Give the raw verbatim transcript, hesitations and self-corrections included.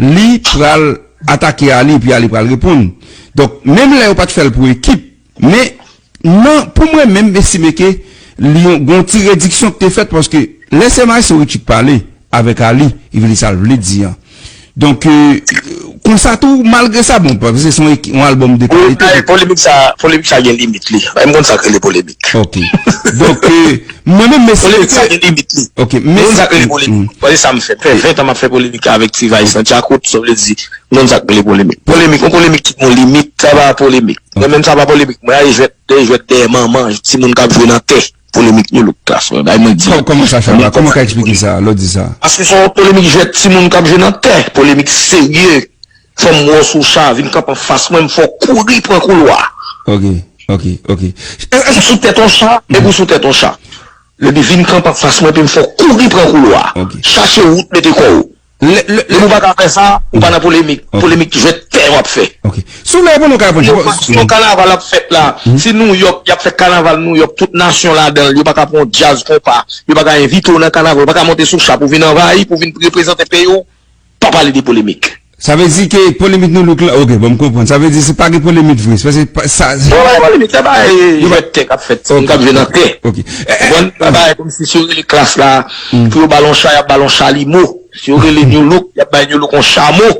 li pral atake Ali, epi Ali pral reponn. Donk, menm lè yo pa t fè l pou ekip, men nan, pou mwen menm, m estime ke li yon, gon ti rediksyon ki te fèt, paske lè Sè Maestro Richie k pale avèk Ali, li vle sa l vle di an. Donk, euh, konsa tou, malgre sa, bon, paske se yon, yon albòm de kalite. Polemik sa, polemik sa gen limit li. M konn sa k rele polemik. Ok. Donk, euh, mwen menm, mesye, polemik sa gen limit li. Ok, mwen konn sa k rele polemik. Paske sa m fè. M fè ven tan m ap fè polemik avèk T-Vice nan Djakout, sa vle di, m konn sa k rele polemik. Polemik, yon polemik ki gon limit, sa pa polemik. Mwen menm, sa pa polemik. Mwen ale jwèt, jwèt dèyè manman, timoun k ap jwe nan tè. Polemik New Look Class, mwen, bay mwen di. Kòman sa, Chaba? Kòman w ka eksplike sa, lè w di sa? Paske se yon polemik jwèt timoun k ap jwe nan tè, polemik serye. Fò m wè w sou cha, vin kanpe anfas mwen, m fè w kouri pran koulwa. Ok, ok, ok. Ou sou tèt yon cha, epi ou sou tèt yon cha. Epi vin kanpe anfas mwen, epi m fè w kouri pran koulwa. Ok. Chache wout, mete kò w. Depi w pa ka fè sa, ou pa nan polemik. Polemik jwèt tè w ap fè. Ok. Si w vle reponn, ou ka reponn. Si yon kanaval ap fèt la, si Nouyòk, y ap fè kanaval Nouyòk, tout nasyon ladan l, yo pa ka pran yon djaz konpa, yo pa ka envite w nan kanaval, yo pa ka monte sou cha pou vin anvayi, pou vin reprezante peyi w, pa pale de polemik. Sa vle di ke polemik New Look la, ok, bon, m konprann. Sa vle di se pa gen polemik vre, se paske pa- sa. Non, pa gen polemik, se pa jwèt tè k ap fèt, se moun k ap jwe nan tè. Ok. Konprann? Sa pa kòmsi si yo rele Klass la, pou yo ba l yon cha, y ap ba l yon chalimo. Si yo rele New Look, y ap bay New Look yon chamo.